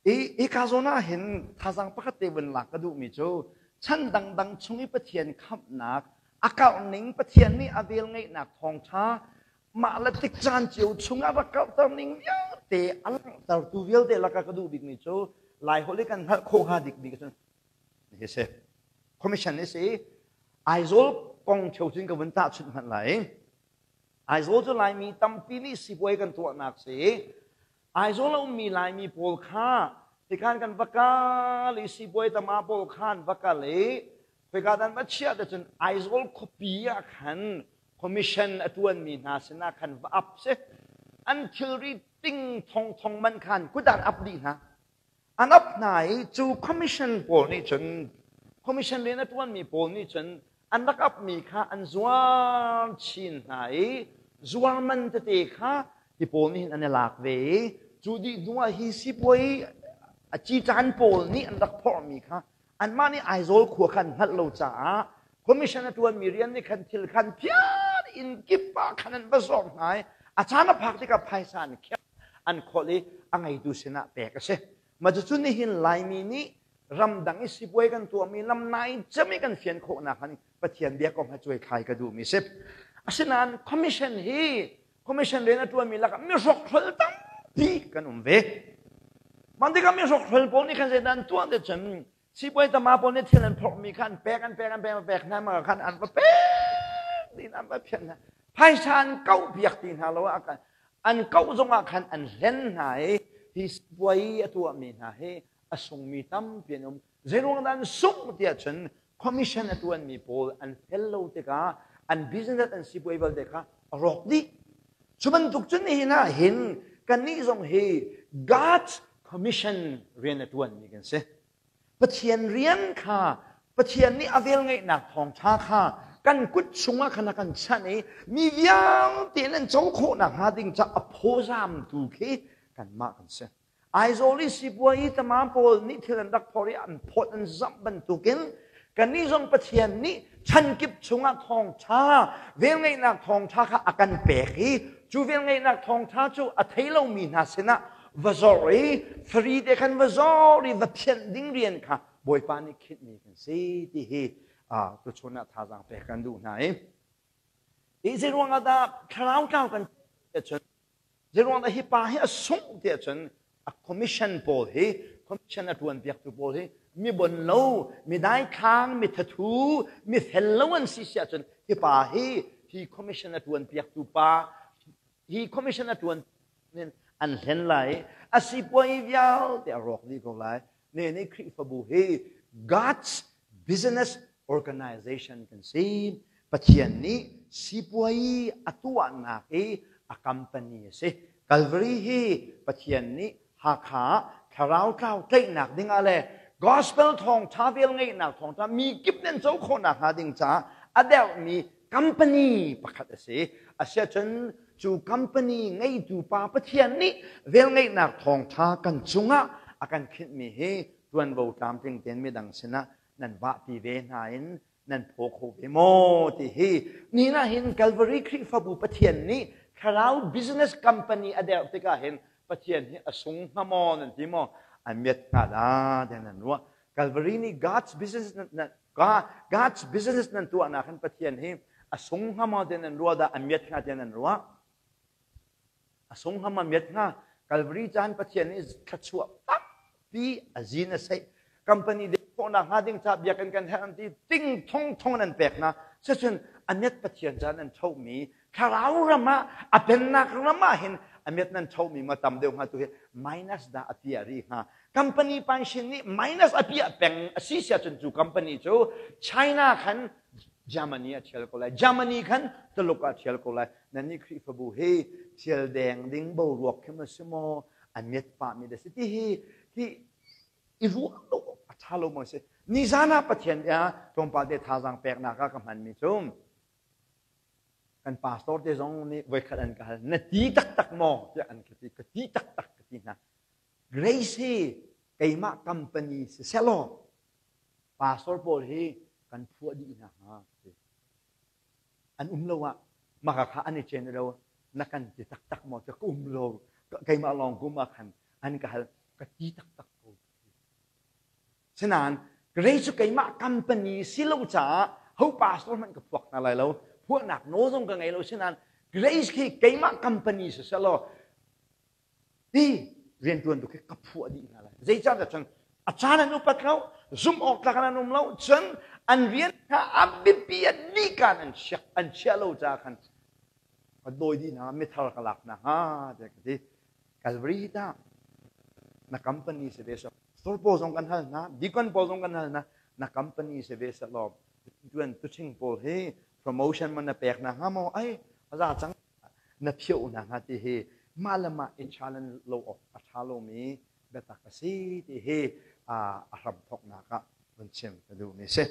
I hika zawn ah hin thazaang pakhat te vun lak ka duhmi cu chan dangdang chung i Pathian khamhnak a karhning Pathian nih a velngeihnak thawngṭha mah le tik caan cio chungah rak karhter ning vialte a langhtertu vialte lakah ka duh bikmi cu Laiholh i kan hngalh khawh hnga dik bik cun hi si. Commission hi si. Aizawl kong ṭheo cun ka vun tahchunh hmanh lai. Aizawl cu Laimi tampi nih sipuai kan tuahnak si. Aizawl a ummi Laimi pawl kha tikhan kan va kal i sipuai tama pawl khan va kal i khoika dan va chiah te cun Aizawl khuapi ah khan commission a ṭuanmi hna sinah khan va ap si. An thilri ting thong thong man khan kudan ap dih hna. An ap hna i cu commission pawl nih cun commission rian a ṭuanmi pawl nih cun an rak apmi kha an zuar chin hna i zuar man tete kha hi pawl nih hin an i lak ve i cu dih hnuah hi sipuai a ciṭan pawl nih an rak phorhmi kha anmah nih Aizawl khua kha an hngalh lo caah commission a ṭuanmi rian nih khan thil khan phiar in kip ah khan an va zawr hna i a caan a phak tikah phaisa an khiah an kholh i a ngeitu sinah pek a si. Mah cucu nihin Laimi nih ramdang i sipuai kan tuahmi lam nai cem i kan fian khawhnak han Pathian bia kong ha cuai thlai ka duhmi si. Asinain commission hi commission rian a ṭuanmi lakah mi hrokhrol tampi kan um ve. Mah tikah mi hrokhrol pawl nih khan zeidah an tuah ti cun sipuai tama pawl nih thil an phorhmi kha an pek an pek an pek an pek hna ma khan an va pek din an va phian hna. Phaisa an kauh piak ti hna lo ah an kauh zongah khan an hlen hna i hi sipuai a tuahmi hna hi a sungmi tampi an um. Zeiruang dah an sungh tiah cun commission a tuanmi pawl an fel lo tikah an business an sipuai vialte kha a rawk dih. Cu bantuk cun nihin ah hin kannih zong hi God's commission rian a tuanmi kan si. Pathian rian kha Pathian nih a velngeihnak thawngṭha kha kan kut chungah khan a kan chanh i mi vialte nan co khawhnak hnga ding ca a phawzamtu khi kanmah kan si. Aizawl i sipuai i tama pawl nih thil an rak phor i an phawt an zamh bantukin kannih zong Pathian nih chankip chungah thawngṭha velngeihnak thawngṭha kha a kan pek i cu velngeihnak thawngṭha cu a thei lomi hna sinah va zor i free te khan va zor i va phianh ding rian kha Bawipa nih khinhmi kan si ti hi tuchun ah thazaang pek kan duh hna i hi zeiruang ah dah thlarau tlau kan cun Zeiruang dah hi pa hi a sungh tiah cun a commission pawl hi commission a ṭuan piaktu pawl hi mi bon lo, mi daithlang, mi thathu, mi fel lo an si siah cun hi pa hi hi commission a ṭuan piaktu pa hi commission a ṭuan an hlen lai a sipuai vialte a rawk dih ko lai. Ne nih Khrihfabu hi God's business organization kan si. Pathian nih sipuai a tuahnak i a company a si. Calvary hi Pathian nih Hakha thlarau tlau tlaihnak dingah le gospel thawngtha vel ngeihnak thawngtha mi kip nan co khawhnak hnga ding caah a derhmi company pakhat a si. Asiahcun cu company ngeitu pa Pathian nih velngeihnak thawngtha kan cungah a kan khinhmi hi tuanvo tlamtling tein midang sinah nan vahpi ve hna in nan phaw kho ve maw ti hi ni na hin Calvary Khrihfabu Pathian nih thlarau business company a derh tikah hin Pathian hi a sung hnga maw nan ti maw an miat hnga da den nan ruah Calvary nih God's business God's business nan tuahnak hin Pathian hi a sung hnga maw den nan ruah dah a miat hnga den nan ruah A sung ham a miat hnga. Calvary caan Pathian nih thluachuah tampi a zin a seih. Company dek khawhnak hnga ding ca biakinn kan herh an ti ting thong thong an pek hna. Cucun a miat Pathian caan an ṭhomi thlarau ram ah a pennak ram ah hin a miat nan ṭhomi ma tam deuh hnga tu hi minus dah a piah rih hnga. Company pension nih minus a piah peng a si sia cun cu company cu China khan Germany a ṭhial ko lai. Germany khan Tuluk ah ṭhial ko lai. Nannih Khrihfabu hi thil deng ding boruak khi ma si maw a miat pahmi da si ti hi hi i ruah lo a ṭha lo maw si nizan ah Pathian bia tlawmpal te thazaang peknak ah ka hmanmi cu kan pastor te zong nih voikhat an ka hal na ti taktak maw tiah an ka ti ka ti taktak ka ti hna Grace hi keimah company si selaw pastor pawl hi kan phuah dih hna hnga an um lo ah maka kha an i chen lo na kan ti taktak maw ka um lo keimah lawng kum ah khan an ka hal ka ti taktak. Sinain Grace cu keimah company si lo caah ho pastor hmanh ka phuak hna lai lo. Phuahnak nawl zong ka ngei lo. Sinain Grace khi keimah company si selaw ti riantuan tu khi ka phuah dih hna lai. Zeicahtiah cun a caan an upat lo, zumh awk tlak an um lo, cun an rian kha a biapi a dihkan an chiah an chiah lo caah khan ka dawi dih hna, mithar ka lak hna hnga tiah ka ti. Calvary tah na company si ve sawh. Store pawl zong kan hal hna, deacon pawl zong kan hal hna, na company si ve seh law tuan tuching pawl hi promotion man na pek hna hnga maw? Ai, a za cang na phioh hna hnga ti hi mah le mah i challenge lo awk a ṭha lomi biatak a si ti hi a hramthawknak ah vun chim ka duhmi si.